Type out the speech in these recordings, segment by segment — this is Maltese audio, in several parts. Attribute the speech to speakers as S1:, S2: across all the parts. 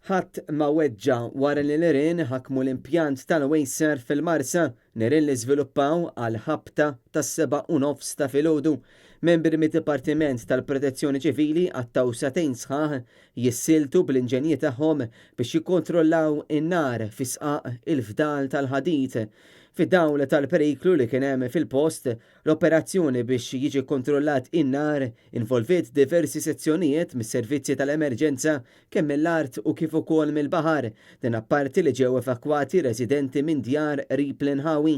S1: Ħadd ma weġġa' wara li nirien ħakmu l-impjant tal-Wasteserv fil-Marsa, nirien li żviluppaw għall-ħabta tas-7:30 ta' filgħodu. Membri mid-Dipartiment tal-Protezzjoni Ċivili qattgħu sagħtejn sħaħ jissieltu bl-inġenji tagħhom biex jikkontrollaw in-nar fi sqaq il-fdal tal-ħadid. Fid-dawl tal-periklu li kien hemm fil-post, L-operazzjoni biex jiġi kkontrollat in-nar involviet diversi sezzjonijiet mis-servizzi tal-emerġenza kemm mill-art u kif ukoll mill-baħar. Dan apparti li ġew evakwati residenti minn djar qrib l-inħawi.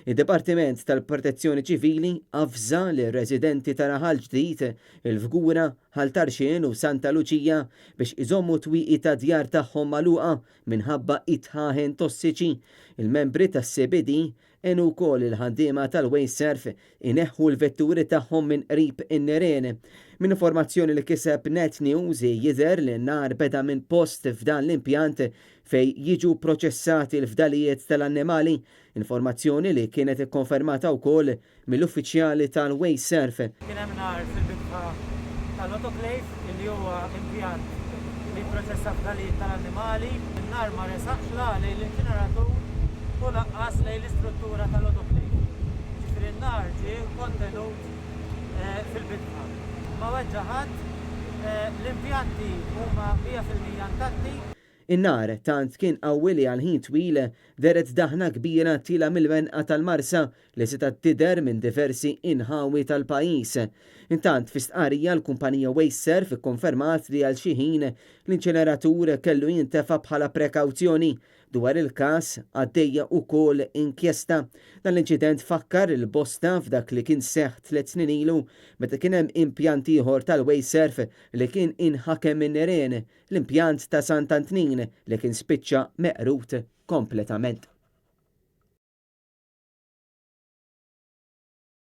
S1: Id-Dipartiment tal-Protezzjoni Ċivili avża lir-residenti ta' Raħal Ġdid, il-Fgura, Ħal Tarxien u Santa Luċija biex iżommu t-twieqi tad-djar tagħhom magħluqa minħabba id-dħaħen tossiċi. Il-membri tas-CBD Għenu wkoll il-ħaddiema tal-Wasteserv ineħħu l-vetturi tagħhom minn qrib in-nirien. Minn informazzjoni li kiseb Net News jidher li n-nar beda minn post f'dan l-impjant fejn jiġu proċessati l-fdalijiet tal-annimali, informazzjoni li kienet ikkonfermata wkoll mill-uffiċjali tal-Wasteserv.
S2: Kien hemm nar fil-bitħa tal-autoclave li huwa impjant li jipproċessa fdalijiet tal-annimali. In-nar ma resaqx la lejn l-inċineratur u lanqas lejn l-istruttura tal-autoclave. Jiġifieri n-nar ġie kontenut fil-bitħa. Ma weġġa' ħadd. L-impjanti huma 100% intatti.
S1: In-nar tant kien qawwi li għal ħin twil dehret daħna kbira tielgħa mill-menqa tal-Marsa li setgħet tidher minn diversi inħawi tal-pajjiż. Intant, fi stqarrija l-kumpanija Wasteserv ikkonfermat li għal xi ħin l-inċineratur kellu jintefa' bħala prekawzjoni. Dwar il-każ għaddejja wkoll inkjesta. Dan l-inċident fakkar lil bosta f'dak li kien seħħ tlett snin ilu meta kien hemm impjant ieħor tal-Wasteserv li kien inħakem min-nirien. L-impjant ta' Sant'Antnin li kien spiċċa meqrud kompletament.